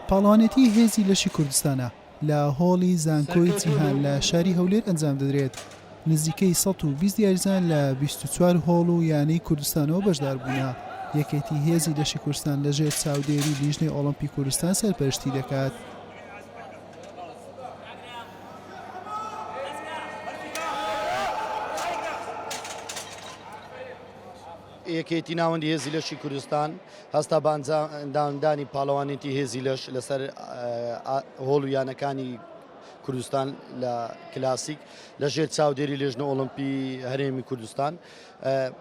پاڵەوانێتی هێزی لەشی کوردستانە لە هۆڵی زانکۆی جیهان لە شاری هەولێر ئەنجام دەدرێت، نزیکەی 120 یاریزان لە 24 هۆڵ و یانەی کوردستانەوە بەشداربوونە، یەکێتی هێزی لەشی کوردستان لەژێر چاودێری لیژنەی ئۆڵۆمپی کوردستان سەرپەرشتی دەکات. یەکێتی ناوەندی هێزی لەشی کوردستان هەستا بە ئەنجامدانی پاڵەوانێتی هێزی لەش لەسەر هۆڵ و یانەکانی کوردستان لە کلاسیک لە ژێر چاودێری لێژنە ئۆڵمپی هەرێمی کوردستان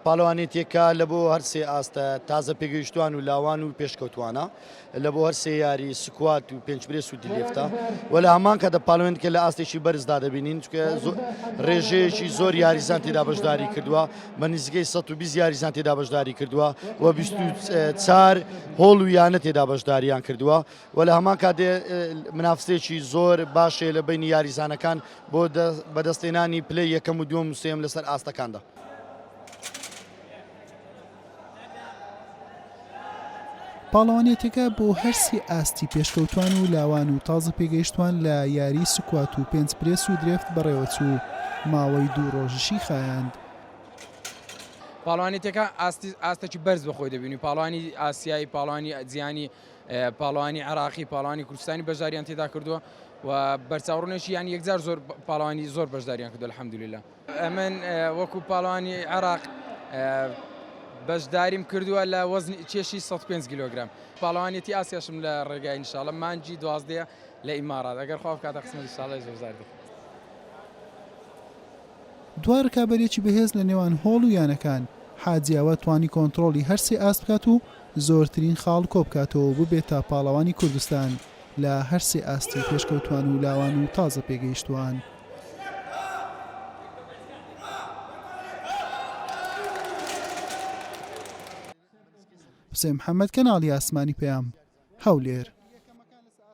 پاڵەوانێتیەکە لە بۆ هەرسێ ئاستە تازە پێگەیشتوان و لاوان و پێشکەوتوانە لە بۆ هەرسێ یاری squat و bench press و deadlift ە و لە هەمان کاتە پاڵەوانێتیەکە لە ئاستێکی بەرزدا دەبینین چونکە ڕێژەیەکی زۆر یاریزان تێدا بەشداری کردووە بە نزیکەی 120 یاریزان تێدا بەشداری کردووە و 24 هۆڵ و یانە تێدا بەشداریان کردووە و لە هەمان کاتێ منافسێکی زۆر باشەیە لە بینی یاریزانەکان بۆ بەدەستێنانی پلەی یەکەم و دووەم و سێیەم لەسەر ئاستەکاندا. پاڵەوانێتیەکە بۆ هەرسێ ئاستی پێشکەوتوان و لاوان و تازە پێگەیشتوان لە یاری squat و bench press و deadlift بەڕێوەچوو، ماوەی دوو ڕۆژیشی خایاند. پاڵەوانێتیەکە ئاستی ئاستێکی بەرز بەخۆی دەبینی پاڵەوانی ئاسیایی پاڵەوانی جیهانی پاڵەوانی عێراقی پاڵەوانی کوردستانی بەشداریان تێدا کردووە و بەرچاوڕوونێکی یان یەکجار زۆر پاڵەوانی زۆر بەشداریان کردو الحمدلله ئەمن وەکو پاڵەوانی عێراق بەشداریم کردووە لە وەزنی کێشی 105 کیلۆگرام پاڵەوانێتی ئاسیاشم لە ڕێگای ئینشاڵە مانگی دوازدەیە لە ئیمارات ئەگەر خوا بکاتە قسمەت ئینشاڵڵە بەشداری دەکەم. دوا رکابەریەکی بەهێز لە نێوان هۆڵ و یانەکان، حاجیاوە توانی کۆنتڕۆڵی هەرسێ ئاست بکات و زۆرترین خاڵ کۆبکاتەوە و ببێتە پاڵەوانی کوردستان لە هەرسێ ئاستی پێشکەوتوان و لاوان و تازە پێگەیشتوان. حوسێن محەمەد، کەناڵی ئاسمانی پەیام، هەولێر.